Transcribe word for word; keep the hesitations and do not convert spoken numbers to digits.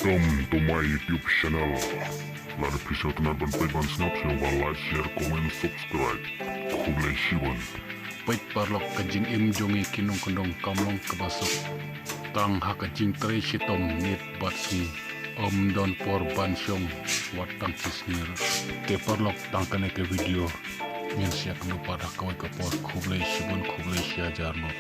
Welcome to my YouTube channel. Lada phi sngewtynnat ban peit ban sngap, sngewbha like, share, comment, subscribe. Khublei shibun. Peit paralok, ka jingim jong ngi ki nongkyndong kam long kaba suk. Tang ha ka jingtrei shitom miet bad sngi, ym don por ban shong wat tang shi sngi ruh. Te paralok, tang kane ka video ngin sa ïakynduh pat ha kawei ka por. Khublei shibun, khublei shihajar mo.